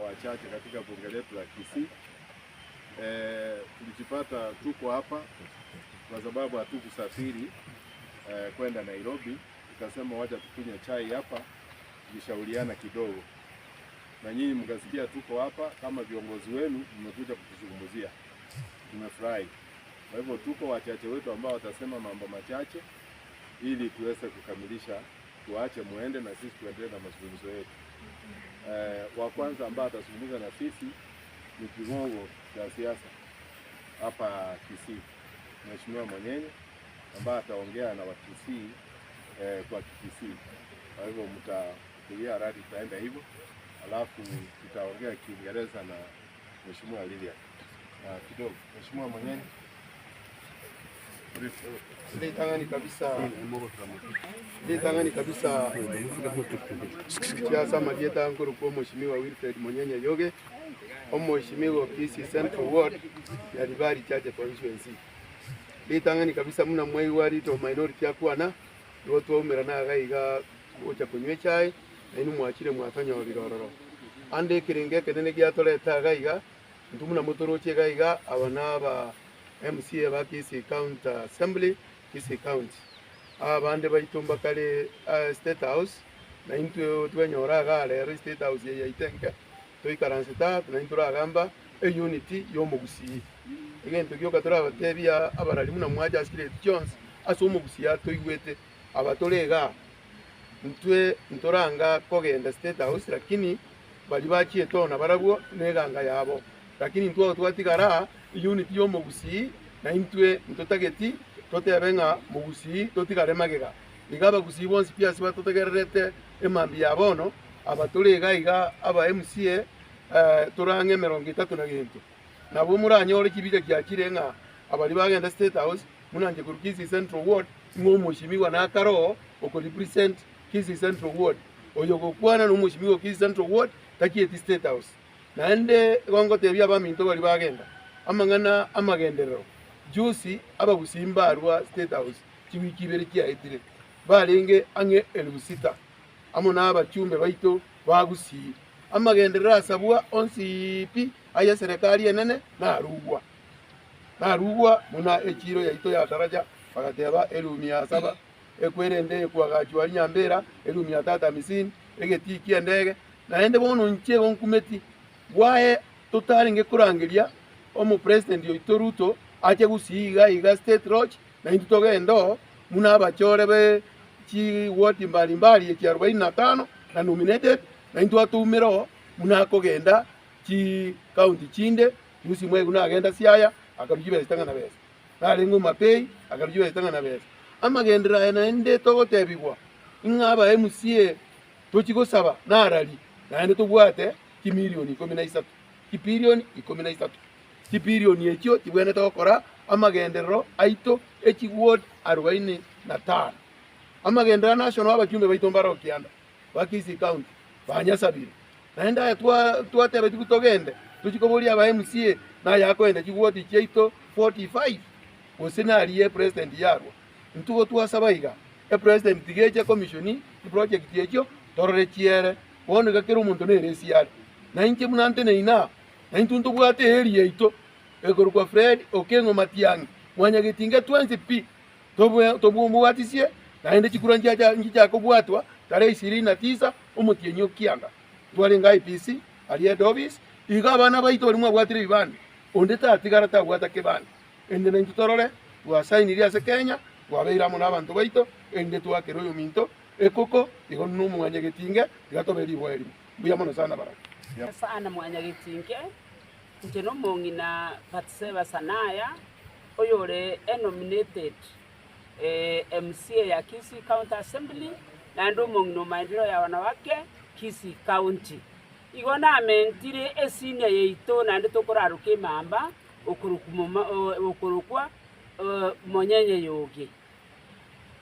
Wachache katika bunge letu la Kisii. E, tulijipata tuko hapa kwa sababu hatukusafiri e, kwenda Nairobi, tukasema wacha tukunywe chai hapa tukishauriana kidogo, na nyinyi mkasikia tuko hapa kama viongozi wenu, mmekuja kutuzungumzia, tumefurahi. Kwa hivyo tuko wachache wetu ambao watasema mambo machache ili tuweze kukamilisha, tuache muende na sisi tuendelee na mazungumzo yetu. Eh, wa kwanza ambaye atazungumza na sisi ni kigogo cha siasa hapa Kisii, Mheshimiwa Monyenye ambaye ataongea na Wakisii eh, kwa Kikisii. Kwa hivyo mtakulia radi, tutaenda hivyo, alafu tutaongea Kiingereza na Mheshimiwa Lilian uh, kidogo. Mheshimiwa Monyenye. Ritang'ani kabisa ritang'ani kabisa chiasa amarieta nkorokwa Omweshimiwa Wilfred Monyenye Yoge, Omweshimiwa o Kisii Central Ward, Nyaribari Chache Constituency. Ritang'ani kabisa buna mwaigwa Leader of Minority akwana, nigo twaumerana iga iga gocha konywa echae, nainwe mwachire mwatonyorire ororo. Ande ekerengo ekenene giatoreta iga iga, intwe buna motoroche iga iga, aba na aba MCA ba Kisii County Assembly, Kisii County. Abande baito mbakare State House, na intwe twenyora igaa rero State House eye yaito enke, toikaransete aa naintwe toragamba eunity ya omogusii. Egento gioka torabatebie abarari buna mwacha ase chiredio chionsi, ase omogusii atoigwete, aba tore igaa, intwe ntoranga kogenda State House lakini baria bachiete oo nabarabwo neganga yabo. Lakini intwe twatigara aa, eunity ya omogusii, na intwe ntotageti totebe ng'a mogusii totigare magega. Iga abagusii bonsi pi ase batotegererete emambia ya bono, aba tore iga iga aba MCA tore ang'e emerongo etato na gento. Nabo moranyore chibicha chiachire ng'a abaria bagenda State House, buna inche korwa Kisii Central Ward, ng'a omoshimiwa nakare oo oko represent Kisii Central Ward. Oyo ogokwana na omoshimiwa o Kisii Central Ward tachieti State House. Naende igo ngotebia abaminto baria bagenda amang'ana 'amagenderero, juzi abagusii mbarua State House chiwiki ibere chiaetire, barenge ang'e elifu sita, amo nabachumbe baito ba Gusii. Amagenderero asabwa onsi pi ay'eserekari enene narugwa, narugwa buna echiiro yaito ya Daraja, bagateba elifu mia saba, ekwerende ekwagachwa aria Nyambera elifu mia tatu hamsini, egetii ki'endege, Naende bono inche igo nkumeti bwaye totarenge korangeria omopresident oito Ruto ache gusii iga iga State Lodge na intwe togende oo buna abachore be chi ward mbali mbali echi arobaini na tano na nominated na intwe atoumere oo buna akogenda chi county chinde gusii mwaigwa nagenda Siaya akarwa chibesa chitang'ana besa narenge Homa Bay akarwa chibesa chitang'ana besa. Amagenderero aya naende togotebigwa ng'a aba MCA Tochie gosaba narari, naende tobwate chimilioni ikomi na isato, chibilioni ikomi na isato. Chibilioni echio chibwenerete gokora amagenderero aito e chiward arobaini na tano. Amagenderero a national abachumbe baito mbare Okianda, ba Kisii County, banyasabire. Naende aya twa twatebetigwe togende, tochie koboria aba MCA naye akoenda chiward chiaito 45 gose naria epresident yarwa. Intwe twasaba iga, Epresident tiga eche ecommissioni chiproject echio torore chiere. Bono iga kera omonto nere esiare. Na inche buna nteneine aa, na intwe ntobwate eeri yaito ekorokwa Fred Okeng'o Matiang'i, mwanyagetinga twensi pi, tobwe tobwatisie naende chikura nchiacha nchichakobwatwa tarehe ishirini na tisa omotienyi o kianda. Ntwarenge IEBC aria head office, iga abana baito baria mwabwatire ebibande, onde tatigara tabwata kebande. Erinde naintwe torore twasainirie ase Kenya, twabeire amo nabanto baito, erinde twakere oyominto ekoko, igo nomwanyagetinge, tiga tobe riboa erimo. Mbuya mono sana barabwo. Sana mwanyagetinge, inche nomong'ina Batseba Sanaya, oyore enominated MCA ya Kisii County Assembly, naende omong'ina o maendeleo ya wanawake Kisii County. Igo namentire esenior yaito naende tokoraroka emamba. okorokwa Monyenye Yogi.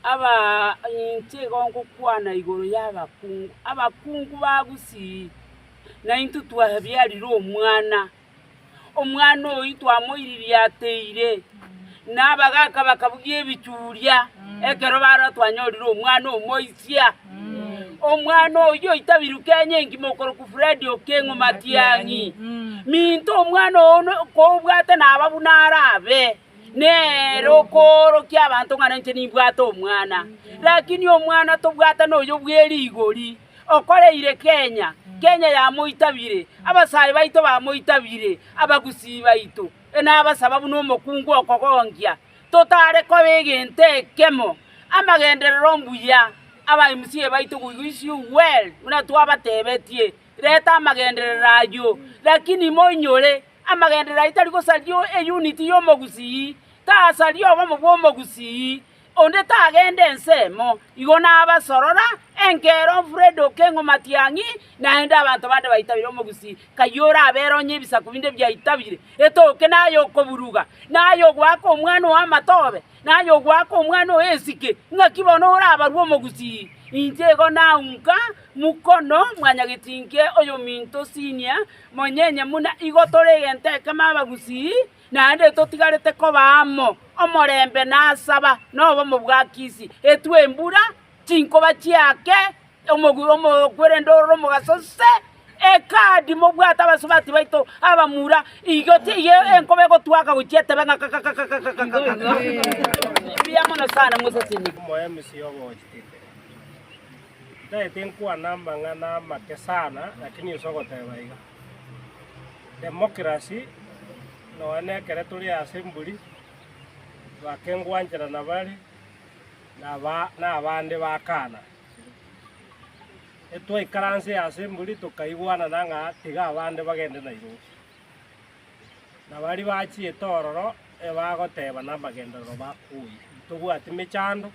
Aba inche igo ngokwana igoro y'abakungu, abakungu ba Gusii, na intwe twabiarire omwana, omwana oyio twamoiririateire, na abagaka bakabugia ebichuria, ekero barora twanyorire omwana omoisia. Omwana oyio oitabirwe Kenya engima okorokwa Fred Okeng'o Matiang'i. Minto omwana oo kobwate naba buna arabe, nere okoorokia abanto ng'a ninche nimbwate omwana. Lakini omwana tobwate noyo bwe rigori, okoreire Kenya, Kenya yamoitabire, abasae baito bamoitabire, abagusii baito. Nabasaba buna omokungu okogonkia, totare koba egento ekemo, amagenderero mbuya, aba MCA baito we wish you well, buna twabatebetie, reta amagenderero ayio, lakini moinyore, amagenderero ayio tari gosaria eunity ya omogusii, tasaria obomo bwa omogusii, Onde tagenda ensemo, igo nabasorora, enkero Fred Okeng'o Matiang'i, naende abanto bande baitabire omogusii, kayio orabere onye ebisaku binde biaitabire, etoke naye okoburuga, naye ogoaka omwana oo amatobe, naye ogoaka omwana oo esike, ng'aki bono orabarwe omogusii? Inche igo naunka mukono mwanyagetinge oyominto senior, monyenye muna igo tore egento ekemo abagusii, Naende totigarete koba amo omorembe nasaba nobomo bwa Kisii, etwe embura, chinkoba chiake, omokwerende ororo omogaso se, ekadi mobwate abasubati baito abamura, igo igo enkoba egotwaka gochia etebe ng'a kakakakakakakaka. Mbuya mono sana moseseni. Omo-MC ogochitete. Ntaete nkwane amang'ana amake sana lakini ase ogoteba iga. Democracy nonya nekere tore ase emburi, bakengwancherana bare, naba nabande bakana. Etwaikaranse ase emburi tokaigwanana ng'a tiga abande bagende Nairobi. Na baria bachiete ororo ebagoteba namagenderero bakoyia. Ntobwati mechando.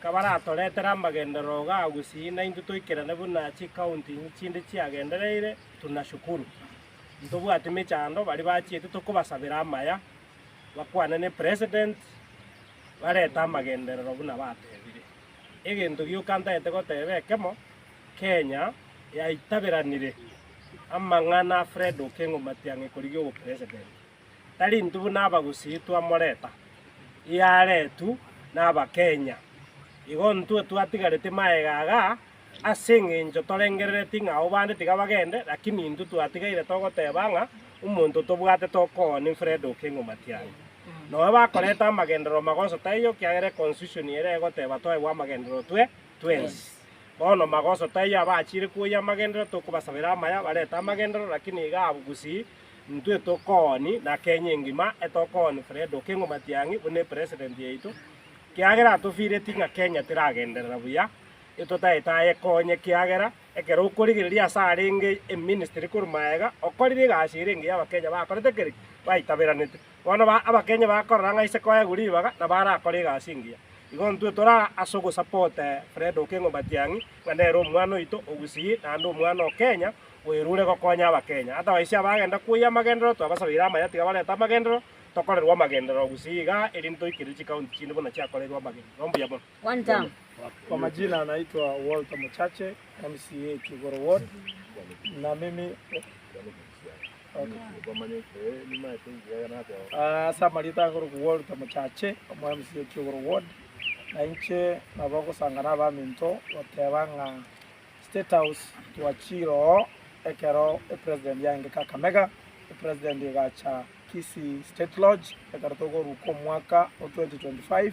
Kabaratoretere amagenderero iga gusii naintwe toikerane buna chicounty chinde chiagendereire, tunashukuru. Ntobwati mechando baria bachiete tokobasabera amaya, bakwane ne president, barete amagenderero buna batebire. Egento gioka ntagete goteba ekemo, Kenya yaitaberanire amang'ana a Fred Okengo Matiang'i korigia obopresident. Tari intwe buna abagusii twamoreta, yaretwe nabakenya. Igo intwe twatigarete maega igaa ase eng'encho torengerereti ng'a abwo bande tiga bagende, lakini intwe twatigaire togoteba ng'a omonto tobwate tokooni Fred Okengo Matiang'i. Nonya bakoreta amagenderero magoso taiyo ekiagera econstitution ere egoteba toegwe amagenderero twe twensi. Bono magoso taiyo abachire koyia amagenderero tokobasabera amaya barete amagenderero lakini igaa Gusii Intwe tokooni na Kenya engima etokooni Fred Okengo Matiang'i buna epresident yaito, kiagera atofireti ng'a Kenya teragenderera buya, etotaete ayekonye kiagera ekero okorigereria ase arenge eministry korwa maega okorire egasi ere engiya abakenya bakorete keri? Baitaberanete. Bono ba abakenya bakorora ng'a ase koegwa ribaga nabo arakore egasi engiya. Igo intwe tore aa ase ogosupport Fred Okengo Matiang'i ng'a nere omwana oito o Gusii naende omwana o Kenya Oerure gokonya Abakenya. Ata abaisia abagenda kwoyia amagenderero, twabasabeire amaya tiga barete amagenderero, tokorerwe amagenderero gusii igaa, erinde toikerere chikaunti chinde buna chiakorerwe amagenderero. Mbuya mono. One term. Kwa majina naitwa Walter Mochache, MCA Kigoro Ward, na mimi Okay. Ah, ase amarieta akorokwa Walter Mochache, omo MCA Kigoro Ward, na inche nabo ogosangana abaminto goteba ng'a State House twachire oo ekero epresident yaenge Kakamega, epresident egacha Kisii State Lodge ekero tokoruka omwaka o 2025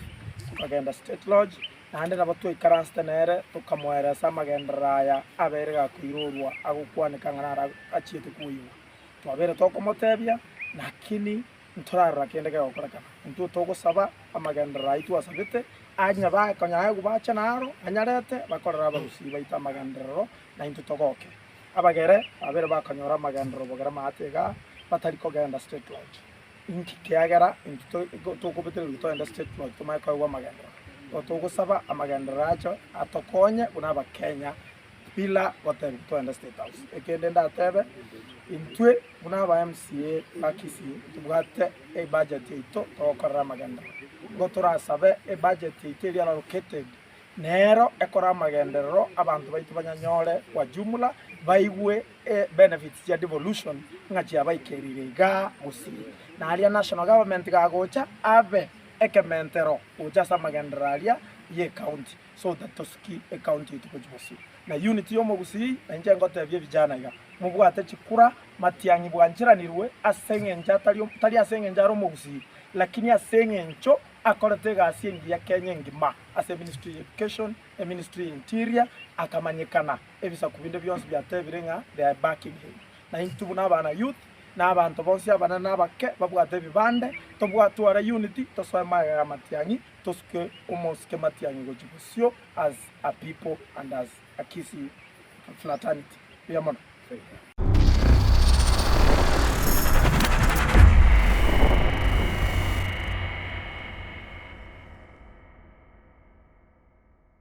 tokagenda State Lodge naende nabo twaikaransete nere tokamoeresa amagenderero aya abeire gakoirorwa agokwaneka ng'a naro achiete koigwa. Twabeire tokomotebia lakini ntorarora kende kegokorekana. Intwe togosaba amagenderero ayio twasabete, anya konya bache naro, anyarete, bakorere abagusii baito amagenderero, na intwe togoke. Abagere babere bakonyora amagenderero bogere maate igaa, batari kogenda State Lodge. Inki kiagera intwe tokobetererigwa togende State Lodge tomanye koegwa amagenderero? Igo togosaba amagenderero ache atokonye buna abakenya bila gotebigwa togende State House. Ekende ndatebe, intwe buna aba MCA ba Kisii ntobwate ebudget yaito togokorera amagenderero. Igo torasabe ebudget yaito eria allocated nero ekore amagenderero abanto baito banyanyore kwa jumla baigwe ebenefits chia devolution ng'a chiabaikereire igaa gusii. Naria national government gagocha abe ekementero gocha ase amagenderero aria ye ecounty. so that tosuki ecounty yaito gochia bosio. Na unity ya omogusii na inche ngotebia evijana iga, mobwate chikura matiang'i bwancheranirwe ase eng'encho atari tari ase eng'encho are omogusii lakini ase eng'encho akorete egasi engiya Kenya engima ase eministry ya education, eministry ya interior, akamanyekana ebisaku binde bionsi biatebire ng'a they are backing him. Na intwe buna abana youth na abanto bonsi abanene na abake babwate ebibande, tobwatware unity tosoe magega ya matiang'i tosuke omosike matiang'i gochia bosio as a people and as a Kisii fraternity. Mbuya mono.